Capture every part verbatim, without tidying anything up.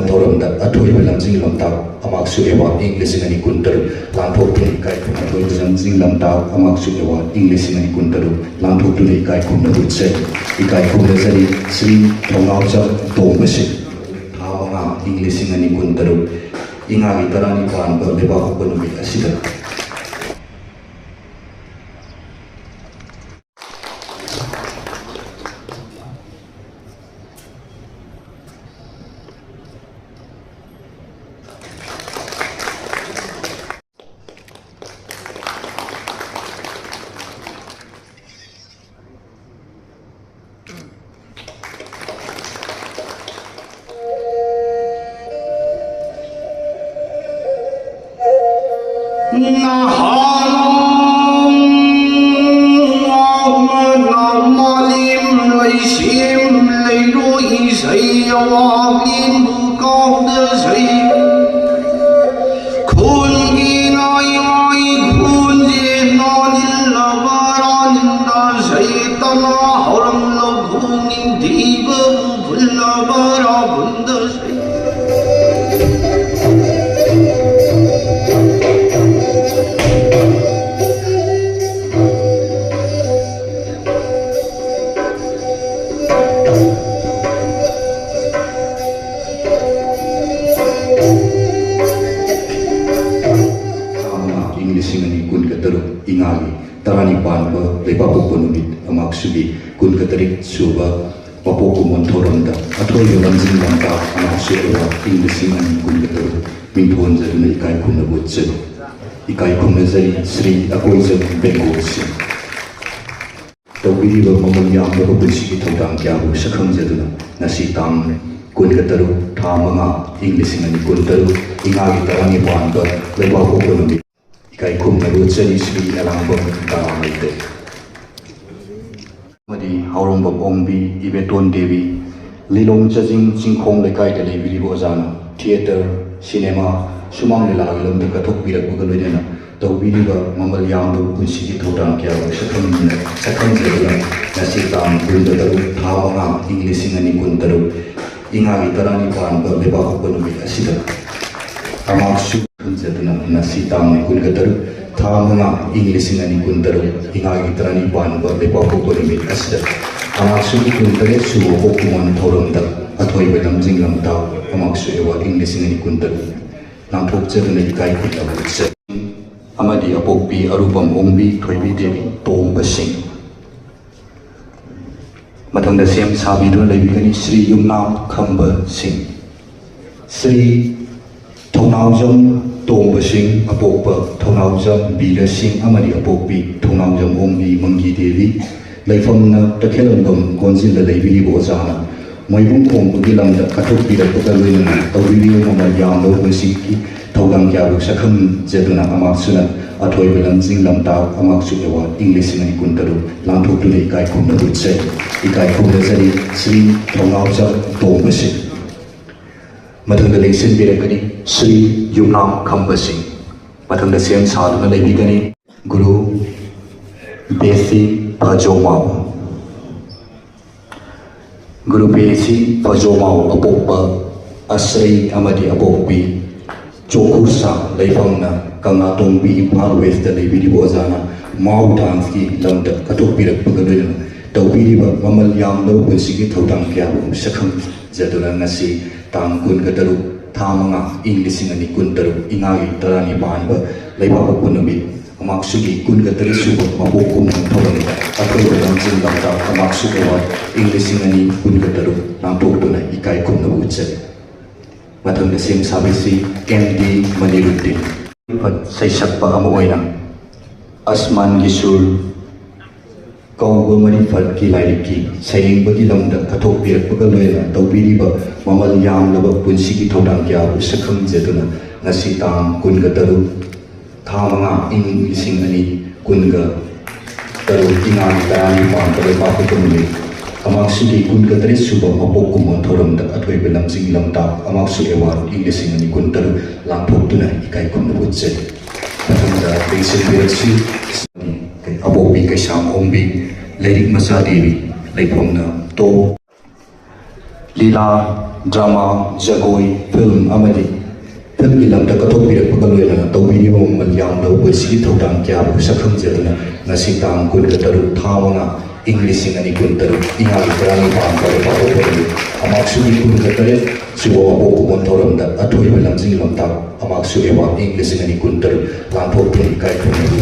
ꯊꯧꯔꯝꯗ ꯑꯊꯣꯏꯕ ꯂꯝꯖꯤꯡ ꯂꯝꯇꯥꯛ ꯑꯃꯥꯛꯁꯨ ꯑꯦꯋꯥꯔꯗ ꯏꯪ ꯂꯤꯁꯤꯡ ꯑꯅꯤ ꯀꯨꯟꯇꯔꯨꯛ ꯂꯥꯟꯊꯣꯛꯇꯨꯅ ꯏꯀꯥꯏ ꯈꯨꯝ-, ꯑꯊꯣꯏꯕ ꯂꯝꯖꯤꯡ ꯂꯝꯇꯥꯛ ꯑꯃꯥꯛꯁꯨ ꯑꯦꯋꯥꯔꯗ ꯏꯪ ꯂꯤꯁꯤꯡ ꯑꯅꯤ ꯀꯨꯟꯇꯔꯨꯛ ꯂꯥꯟꯊꯣꯛꯇꯨꯅ ꯏꯀꯥꯏ ꯈꯨꯝꯅꯕ ꯎꯠꯆꯔꯤ꯫ ꯏꯀꯥꯏ ꯈꯨꯝꯅꯖꯔꯤ ꯁ꯭ꯔꯤ ꯊꯧꯅꯥꯎꯖꯝ ꯇꯣꯝꯕꯁꯤꯡ꯫ ꯊꯥ ꯃꯉꯥ ꯏꯪ ꯂꯤꯁꯤꯡ ꯑꯅꯤ ꯀꯨꯟꯇꯔꯨꯛ ꯏꯉꯥꯒꯤ ꯇꯔꯥꯅꯤꯄꯥꯟꯕ ꯂꯩꯕꯥꯛꯄꯣꯛꯄ ꯅꯨꯃꯤꯠ ꯑꯁꯤꯗ ꯅꯍꯥꯟ ꯅꯣꯡꯃ ꯅꯣꯡꯃ ꯂꯦꯝꯂꯣꯏ ꯁꯦꯝꯂꯣꯏ ꯂꯣꯏ ꯏꯁꯩ ꯑꯋꯥꯡꯕꯤ ꯀꯥꯎꯗ ꯁꯩ ꯈꯨꯟꯒꯤ ꯅꯥꯏ ꯅꯥꯏ ꯈꯨꯟꯖꯦ ꯅꯥꯅꯤꯜꯂꯕ ꯔꯥꯅꯤꯟꯗ ꯁꯩ ꯇꯅ ꯍꯧꯔꯝꯂ ꯈꯨꯅꯤꯡꯊꯤꯕꯕꯨ ꯐꯨꯜꯂꯕ ꯔꯥꯍꯨꯜꯗ ꯁꯩ ꯊꯥ ꯃꯉꯥ, ꯏꯪ ꯂꯤꯁꯤꯡ ꯑꯅꯤ ꯀꯨꯟꯒ ꯇꯔꯨꯛ ꯏꯉꯥꯒꯤ ꯇꯔꯥꯅꯤꯄꯥꯟꯕ ꯂꯩꯕꯥꯛꯄꯣꯛꯄ ꯅꯨꯃꯤꯠ ꯑꯃꯥꯛꯁꯨꯒꯤ ꯀꯨꯟꯒ ꯇꯔꯦꯠ ꯁꯨꯕ ꯃꯄꯣꯛ ꯀꯨꯝꯑꯣꯟ ꯊꯧꯔꯝꯗ ꯑꯊꯣꯏꯕ ꯂꯝꯖꯤꯡ ꯂꯝꯇꯥꯛ ꯑꯃꯥꯛꯁꯨ ꯑꯦꯋꯥꯔꯗ ꯏꯪ ꯂꯤꯁꯤꯡ ꯑꯅꯤ ꯀꯨꯟꯒ ꯇꯔꯨꯛ ꯃꯤꯡꯊꯣꯟꯖꯗꯨꯅ ꯏꯀꯥꯏ ꯈꯨꯝꯅꯕ ꯎꯠꯆꯔꯤ꯫ ꯏꯀꯥꯏ ꯈꯨꯝꯅꯖꯔꯤ ꯁ꯭ꯔꯤ ꯑꯀꯣꯏꯖꯝ ꯕꯦꯡꯒꯣꯜ ꯁꯤꯡ꯫ ꯇꯧꯕꯤꯔꯤꯕ ꯃꯃꯜ ꯌꯥꯝꯂꯕ ꯄꯨꯟꯁꯤꯒꯤ ꯊꯧꯗꯥꯡ ꯀꯌꯥꯕꯨ ꯁꯛꯈꯪꯖꯗꯨꯅ ꯉꯁꯤ ꯇꯥꯡ ꯀꯨꯟꯒ ꯇꯔꯨꯛ ꯊꯥ ꯃꯉꯥ ꯏꯪ ꯂꯤꯁꯤꯡ ꯑꯅꯤ ꯀꯨꯟꯇꯔꯨꯛ ꯏꯉꯥꯒꯤ ꯇꯔꯥꯅꯤꯄꯥꯟꯕ ꯂꯩꯕꯥꯛꯄꯣꯛꯄ ꯅꯨꯃꯤꯠ ꯏꯀꯥꯏ ꯈꯨꯝꯅꯕ ꯎꯠꯆꯔꯤ ꯁ꯭ꯔꯤ ꯑꯔꯥꯡꯕꯝ ꯇꯔꯥ ꯃꯩꯇꯩ꯫ ꯑꯃꯗꯤ ꯍꯥꯎꯔꯣꯡꯕꯝ ꯑꯣꯡꯕꯤ, ꯏꯕꯦꯇꯣꯟ ꯗꯦꯕꯤ, ꯂꯤꯂꯣꯡ ꯆꯥꯖꯤꯡ ꯆꯤꯡꯈꯣꯡ ꯂꯩꯀꯥꯏꯗ ꯂꯩꯕꯤꯔꯤꯕ ꯑꯣꯖꯥꯅ ꯊꯤꯌꯦꯇꯔ, ꯁꯤꯅꯦꯃꯥ, ꯁꯨꯃꯥꯡ ꯂꯤꯂꯥꯒꯤ ꯂꯝꯗ ꯀꯠꯊꯣꯛꯄꯤꯔꯛꯄꯒ ꯂꯣꯏꯅꯅ ꯇꯧꯕꯤꯔꯤꯕ ꯃꯃꯜ ꯌꯥꯝꯂꯕ ꯄꯨꯟꯁꯤꯒꯤ ꯊꯧꯗꯥꯡ ꯀꯌꯥꯕꯨ ꯁꯛꯈꯪꯗꯨꯅ, ꯁꯛꯈꯪꯖꯗꯨꯅ ꯉꯁꯤ ꯇꯥꯡ ꯀꯨꯟꯒ ꯇꯔꯨꯛ ꯊꯥ ꯃꯉꯥ ꯏꯪ ꯂꯤꯁꯤꯡ ꯑꯅꯤ ꯀꯨꯟꯇꯔꯨꯛ ꯏꯉꯥꯒꯤ ꯇꯔꯥꯅꯤ ꯄꯥꯟꯕ ꯂꯩꯕꯥꯛꯄꯣꯛꯄ ꯅꯨꯃꯤꯠ ꯑꯁꯤꯗ ꯑꯃꯥꯛꯁꯨ ꯈꯟꯖꯗꯨꯅ ꯉꯁꯤ ꯇꯥꯡ ꯀꯨꯟꯒ ꯇꯔꯨꯛ, ꯊꯥ ꯃꯉꯥ, ꯏꯪ ꯂꯤꯁꯤꯡ ꯑꯅꯤ ꯀꯨꯟ ꯇꯔꯨꯛ, ꯏꯉꯥꯒꯤ ꯇꯔꯥꯅꯤ ꯄꯥꯟꯕ ꯂꯩꯕꯥꯛꯄꯣꯛꯄ ꯅꯨꯃꯤꯠ ꯑꯁꯤꯗ ꯑꯃꯥꯛꯁꯨꯒꯤ ꯀꯨꯟꯇꯔꯦꯠ ꯁꯨꯕ ꯄꯣꯛꯀꯨꯝꯑꯣꯟ ꯊꯧꯔꯝꯗ ꯑꯊꯣꯏꯕ ꯂꯝꯖꯤꯡ ꯂꯝꯇꯥꯛ ꯑꯃꯥꯛꯁꯨ ꯑꯦꯋꯥꯔꯗ ꯏꯪ ꯂꯤꯁꯤꯡ ꯑꯅꯤ ꯀꯨꯟ ꯇꯔꯨꯛ ꯂꯥꯟꯊꯣꯛꯆꯗꯨꯅ ꯏꯀꯥꯏ ꯈꯨꯝꯅꯕ ꯎꯠꯆꯔꯤ꯫ ꯑꯃꯗꯤ ꯑꯄꯣꯛꯄꯤ ꯑꯔꯨꯕꯝ ꯑꯣꯡꯕꯤ ꯊꯣꯏꯕꯤ ꯗꯦꯕꯤ ꯇꯣꯝꯕ ꯁꯤꯡ꯫ ꯃꯊꯪꯗ ꯁꯦꯝ ꯁꯥꯕꯤꯗꯨꯅ ꯂꯩꯕꯤꯒꯅꯤ ꯁ꯭ꯔꯤ ꯌꯨꯝꯅꯥꯝ ꯈꯝꯕ ꯁꯤꯡ, ꯁ꯭ꯔꯤ ꯊꯧꯅꯥꯎꯖꯝ ꯇꯣꯝꯕ ꯁꯤꯡ, ꯑꯄꯣꯛꯄ ꯊꯧꯅꯥꯎꯖꯝ ꯕꯤꯔ ꯁꯤꯡ ꯑꯃꯗꯤ ꯑꯄꯣꯛꯄꯤ ꯊꯧꯅꯥꯎꯖꯝ ꯑꯣꯡꯕꯤ ꯃꯪꯒꯤ ꯗꯦꯕꯤ, ꯂꯩꯐꯝꯅ ꯇꯈꯦꯂꯝꯕꯝ ꯀꯣꯟꯖꯤꯜꯗ ꯂꯩꯕꯤꯔꯤꯕ ꯑꯣꯖꯥꯅ ꯃꯣꯏꯕꯨꯡ ꯈꯣꯡꯕꯒꯤ ꯂꯝꯗ ꯀꯠꯊꯣꯛꯄꯤꯔꯛꯄꯒ ꯂꯣꯏꯅꯅ ꯇꯧꯕꯤꯔꯤꯕ ꯃꯃꯜ ꯌꯥꯝꯂꯕ ꯄꯨꯟꯁꯤꯒꯤ ꯊꯧꯗꯥꯡ ꯀꯌꯥꯕꯨ ꯁꯛꯈꯪꯖꯗꯨꯅ ꯑꯃꯥꯛꯁꯨꯅ ꯑꯊꯣꯏꯕ ꯂꯝꯖꯤꯡ ꯂꯝꯇꯥꯛ ꯑꯃꯥꯛꯁꯨ ꯑꯦꯋꯥꯔꯗ ꯏꯪ ꯂꯤꯁꯤꯡ ꯑꯅꯤ ꯀꯨꯟ ꯇꯔꯨꯛ ꯂꯥꯟꯊꯣꯛꯇꯨꯅ ꯏꯀꯥꯏ ꯈꯨꯝꯅꯕ ꯎꯠꯆꯩ꯫ ꯏꯀꯥꯏ ꯈꯨꯝꯅꯖꯔꯤ ꯁ꯭ꯔꯤ ꯊꯧꯅꯥꯎꯖꯝ ꯇꯣꯝꯕ ꯁꯤꯡ꯫ ꯃꯊꯪꯗ ꯂꯦꯡꯁꯤꯟꯕꯤꯔꯛꯀꯅꯤ ꯁ꯭ꯔꯤ ꯌꯨꯝꯅꯥꯝ ꯈꯝꯕ ꯁꯤꯡ꯫ ꯃꯊꯪꯗ ꯁꯦꯝ ꯁꯥꯗꯨꯅ ꯂꯩꯕꯤꯒꯅꯤ ꯒꯨꯔꯨ ꯕꯦꯁꯤ ꯐꯖꯣꯃꯥꯎ꯫ ꯒꯨꯔꯨ ꯕꯦꯁꯤ ꯐꯖꯣꯃꯥꯎ ꯑꯄꯣꯛꯄ ꯑꯁ꯭ꯔꯩ ꯑꯃꯗꯤ ꯑꯄꯣꯛꯄꯤ ꯆꯣꯈꯨꯔꯁꯥ ꯂꯩꯐꯝꯅ ꯀꯪꯂꯥꯇꯣꯡꯕꯤ ꯏꯝꯐꯥꯜ ꯋꯦꯁꯇ ꯂꯩꯕꯤꯔꯤꯕ ꯑꯣꯖꯥꯅ ꯃꯥꯎ ꯗꯥꯟꯁꯀꯤ ꯂꯝꯗ ꯀꯠꯊꯣꯛꯄꯤꯔꯛꯄꯒ ꯂꯣꯏꯅꯅ ꯇꯧꯕꯤꯔꯤꯕ ꯃꯃꯜ ꯌꯥꯝꯂꯕ ꯄꯨꯟꯁꯤꯒꯤ ꯊꯧꯗꯥꯡ ꯀꯌꯥꯕꯨ ꯁꯛꯈꯪꯖꯗꯨꯅ ꯉꯁꯤ ꯇꯥꯡ ꯀꯨꯟꯒ ꯇꯔꯨꯛ, ꯊꯥ ꯃꯉꯥ, ꯏꯪ ꯂꯤꯁꯤꯡ ꯑꯅꯤ ꯀꯨꯟ ꯇꯔꯨꯛ, ꯏꯉꯥꯒꯤ ꯇꯔꯥꯅꯤ ꯄꯥꯟꯕ ꯂꯩꯕꯥꯛꯄꯣꯛꯄ ꯅꯨꯃꯤꯠ ꯑꯃꯥꯛꯁꯨꯒꯤ ꯀꯨꯟꯒ ꯇꯔꯦꯠ ꯁꯨꯕ ꯃꯄꯣꯛ ꯀꯨꯝꯑꯣꯟ ꯊꯧꯔꯝꯗ ꯑꯊꯣꯏꯕ ꯂꯝꯖꯤꯡ ꯂꯝꯇꯥꯛ ꯑꯃꯥꯛꯁꯨ ꯑꯦꯋꯥꯔꯗ ꯏꯪ ꯂꯤꯁꯤꯡ ꯑꯅꯤ ꯀꯨꯟꯒ ꯇꯔꯨꯛ ꯂꯥꯟꯊꯣꯛꯇꯨꯅ ꯏꯀꯥꯏ ꯈꯨꯝꯅꯕ ꯎꯠꯆꯔꯤ꯫ ꯃꯊꯪꯗ ꯁꯦꯝ ꯁꯥꯕꯤꯁꯤ ꯑꯦꯝ ꯗꯤ ꯃꯅꯤꯔꯨꯗꯤꯟ꯫ ꯁꯩꯁꯛꯄ ꯑꯃ ꯑꯣꯏꯅ ꯑꯁꯃꯥꯟꯒꯤ ꯁꯨꯔ ꯀꯧꯕ ꯃꯔꯤꯐꯠꯀꯤ ꯂꯥꯏꯔꯤꯛꯀꯤ ꯁꯩꯔꯦꯡꯕꯒꯤ ꯂꯝꯗ ꯀꯠꯊꯣꯛꯄꯤꯔꯛꯄꯒ ꯂꯣꯏꯅꯅ ꯇꯧꯕꯤꯔꯤꯕ ꯃꯃꯜ ꯌꯥꯝꯂꯕ ꯄꯨꯟꯁꯤꯒꯤ ꯊꯧꯗꯥꯡ ꯀꯌꯥꯕꯨ ꯁꯛꯈꯪꯖꯗꯨꯅ ꯉꯁꯤ ꯇꯥꯡ ꯀꯨꯟꯒ ꯇꯔꯨꯛ, ꯊꯥ ꯃꯉꯥ, ꯏꯪ ꯂꯤꯁꯤꯡ ꯑꯅꯤ ꯀꯨꯟꯒ ꯇꯔꯨꯛ, ꯏꯉꯥꯒꯤ ꯇꯔꯥꯅꯤ ꯄꯥꯟꯕ ꯂꯩꯕꯥꯛꯄꯣꯛꯄ ꯅꯨꯃꯤꯠ ꯑꯃꯥꯛꯁꯨꯒꯤ ꯀꯨꯟꯒ ꯇꯔꯦꯠ ꯁꯨꯕ ꯃꯄꯣꯛ ꯀꯨꯝꯑꯣꯟ ꯊꯧꯔꯝꯗ ꯑꯊꯣꯏꯕ ꯂꯝꯖꯤꯡ ꯂꯝꯇꯥꯛ ꯑꯃꯥꯛꯁꯨ ꯑꯦꯋꯥꯔꯗ ꯏꯪ ꯂꯤꯁꯤꯡ ꯑꯅꯤ ꯀꯨꯟ ꯇꯔꯨꯛ ꯂꯥꯟꯊꯣꯛꯇꯨꯅ ꯏꯀꯥꯏ ꯈꯨꯝꯅꯕ ꯎꯠꯆꯔꯤ꯫ ꯃꯊꯪꯗ ꯂꯦꯡꯁꯤꯟꯕꯤꯔꯛꯁꯤ ꯑꯄꯣꯛꯄꯤ ꯀꯩꯁꯥꯝ ꯑꯣꯡꯕꯤ, ꯂꯥꯏꯔꯤꯛ ꯃꯆꯥ ꯗꯦꯕꯤ, ꯂꯩꯐꯝꯅ ꯇꯣꯞ꯫ ꯂꯤꯂꯥ, ꯗ꯭ꯔꯃꯥ, ꯖꯒꯣꯏ, ꯐꯤꯜꯝ ꯑꯃꯗꯤ ꯐꯤꯜꯝꯒꯤ ꯂꯝꯗ ꯀꯠꯊꯣꯛꯄꯤꯔꯛꯄꯒ ꯂꯣꯏꯅꯅ ꯇꯧꯕꯤꯔꯤꯕ ꯃꯃꯜ ꯌꯥꯝꯂꯕ ꯄꯨꯟꯁꯤꯒꯤ ꯊꯧꯗꯥꯡ ꯀꯌꯥꯕꯨ ꯁꯛꯈꯪꯖꯗꯨꯅ ꯉꯁꯤ ꯇꯥꯡ ꯀꯨꯟꯒ ꯇꯔꯨꯛ ꯊꯥ ꯃꯉꯥ ꯏꯪ ꯂꯤꯁꯤꯡ ꯑꯅꯤ ꯀꯨꯟ ꯇꯔꯨꯛ ꯏꯉꯥꯒꯤ ꯇꯔꯥꯅꯤꯄꯥꯟ ꯄꯥꯟꯕ ꯂꯩꯄꯥꯛꯄꯣꯛꯄ ꯅꯨꯃꯤꯠ ꯑꯃꯥꯛꯁꯨꯒꯤ ꯀꯨꯟꯒ ꯇꯔꯦꯠ ꯁꯨꯕ ꯋꯥꯄꯣꯛ ꯀꯨꯝꯑꯣꯟ ꯊꯧꯔꯝꯗ ꯑꯊꯣꯏꯕ ꯂꯝꯖꯤꯡ ꯂꯝꯇꯥꯛ ꯑꯃꯥꯛꯁꯨ ꯑꯦꯋꯥꯔꯗ ꯏꯪ ꯂꯤꯁꯤꯡ ꯑꯅꯤ ꯀꯨꯟ ꯇꯔꯨꯛ ꯂꯥꯟꯊꯣꯛꯇꯨꯅ ꯏꯀꯥꯏ ꯈꯨꯝꯅꯔꯤ꯫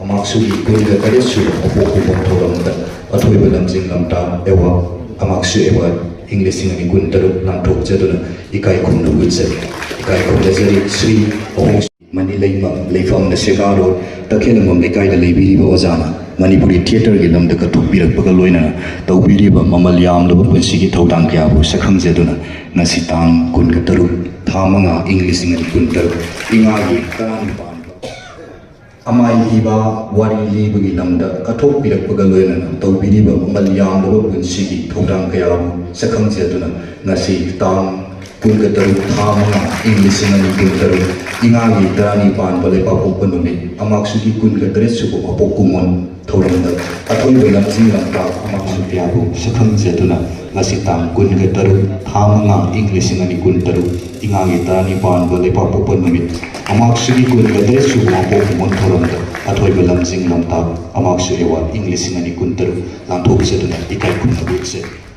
ꯑꯃꯥꯛꯁꯨꯒꯤ ꯀꯨꯟꯒ ꯇꯔꯦꯠ ꯁꯨꯕ ꯋꯥꯄꯣꯛ ꯀꯨꯝꯑꯣꯟ ꯊꯧꯔꯝꯗ ꯑꯊꯣꯏꯕ ꯂꯝꯖꯤꯡ ꯂꯝꯇꯥꯛ ꯑꯦꯋꯥꯔꯗ ꯑꯃꯥꯛꯁꯨ ꯑꯦꯋꯥꯔꯗ ꯏꯪ ꯂꯤꯁꯤꯡ ꯑꯅꯤ ꯀꯨꯟ ꯇꯔꯨꯛ ꯂꯥꯟꯊꯣꯛꯆꯗꯨꯅ ꯏꯀꯥꯏ ꯈꯨꯝꯅ ꯎꯠꯆꯔꯤ꯫ ꯏꯀꯥꯏ ꯈꯨꯝꯅꯖꯔꯤ꯫ ꯁ꯭ꯔꯤ ꯑꯍꯣꯡ ꯃꯅꯤ ꯂꯩꯃ, ꯂꯩꯐꯝꯅ ꯁꯦꯒꯥꯔꯣꯗ, ꯇꯈꯦꯜꯂꯝꯕꯝ ꯂꯩꯀꯥꯏꯗ ꯂꯩꯕꯤꯔꯤꯕ ꯑꯣꯖꯥꯅ ꯃꯅꯤꯄꯨꯔꯤ ꯊꯤꯌꯦꯇꯔꯒꯤ ꯂꯝꯗ ꯀꯠꯊꯣꯛꯄꯤꯔꯛꯄꯒ ꯂꯣꯏꯅꯅ ꯇꯧꯕꯤꯔꯤꯕ ꯃꯃꯜ ꯌꯥꯝꯂꯕ ꯄꯨꯟꯁꯤꯒꯤ ꯊꯧꯗꯥꯡ ꯀꯌꯥꯕꯨ ꯁꯛꯈꯪꯖꯗꯨꯅ ꯉꯁꯤ ꯇꯥꯡ ꯀꯨꯟꯒ ꯇꯔꯨꯛ ꯊꯥ ꯃꯉꯥ ꯏꯪ ꯂꯤꯁꯤꯡ ꯑꯅꯤ ꯀꯨꯟ ꯇꯔꯨꯛ ꯏꯉꯥꯒꯤ ꯇꯔꯥꯅꯤꯄꯥꯟ ꯑꯃꯥꯏꯕꯤꯕ ꯋꯥꯔꯤ ꯂꯤꯕꯒꯤ ꯂꯝꯗ ꯀꯠꯊꯣꯛꯄꯤꯔꯛꯄꯒ ꯂꯣꯏꯅꯅ ꯇꯧꯕꯤꯔꯤꯕ ꯃꯃꯜ ꯌꯥꯝꯂꯕ ꯄꯨꯟꯁꯤꯒꯤ ꯊꯧꯗꯥꯡ ꯀꯌꯥꯕꯨ ꯁꯛꯈꯪꯖꯗꯨꯅ ꯉꯁꯤ ꯇꯥꯡ ꯀꯨꯟꯒ ꯇꯔꯨꯛ ꯊꯥ ꯃꯉꯥ ꯏꯪ ꯂꯤꯁꯤꯡ ꯑꯅꯤ ꯀꯨꯟ ꯇꯔꯨꯛ ꯏꯉꯥꯒꯤ ꯇꯔꯥꯅꯤꯄꯥꯟꯕ ꯂꯩꯄꯥꯛꯄꯣꯛꯄ ꯅꯨꯃꯤꯠ ꯑꯃꯥꯛꯁꯨꯒꯤ ꯀꯨꯟꯒ ꯇꯔꯦꯠ ꯁꯨꯕ ꯋꯥꯄꯣꯛ ꯀꯨꯝꯑꯣꯟ ꯊꯧꯔꯝꯗ ꯑꯊꯣꯏꯕ ꯂꯝꯖꯤꯡ ꯂꯝꯇꯥꯛ ꯑꯃꯥꯛꯁꯨ ꯀꯌꯥꯕꯨ ꯁꯛꯈꯪꯖꯗꯨꯅ ꯉꯁꯤ ꯇꯥꯡ ꯀꯨꯟꯒ ꯇꯔꯨꯛ ꯊꯥ ꯃꯉꯥ ꯏꯪ ꯂꯤꯁꯤꯡ ꯑꯅꯤ ꯀꯨꯟ ꯇꯔꯨꯛ ꯏꯉꯥꯒꯤ ꯇꯔꯥꯅꯤꯄꯥꯟꯕ ꯂꯩꯄꯥꯛꯄꯣꯛꯄ ꯅꯨꯃꯤꯠ ꯑꯃꯥꯛꯁꯨꯒꯤ ꯀꯨꯟꯒ ꯇꯔꯦꯠ ꯁꯨꯕ ꯋꯥꯄꯣꯛ ꯀꯨꯝꯑꯣꯟ ꯊꯧꯔꯝꯗ ꯑꯊꯣꯏꯕ ꯂꯝꯖꯤꯡ ꯂꯝꯇꯥꯛ ꯑꯃꯥꯛꯁꯨ ꯑꯦꯋꯥꯔꯗ ꯏꯪ ꯂꯤꯁꯤꯡ ꯑꯅꯤ ꯀꯨꯟ ꯇꯔꯨꯛ ꯂꯥꯟꯊꯣꯛꯆꯗꯨꯅ ꯏꯀꯥꯏ ꯈꯨꯝꯅꯕ ꯎꯠꯆꯔꯤ꯫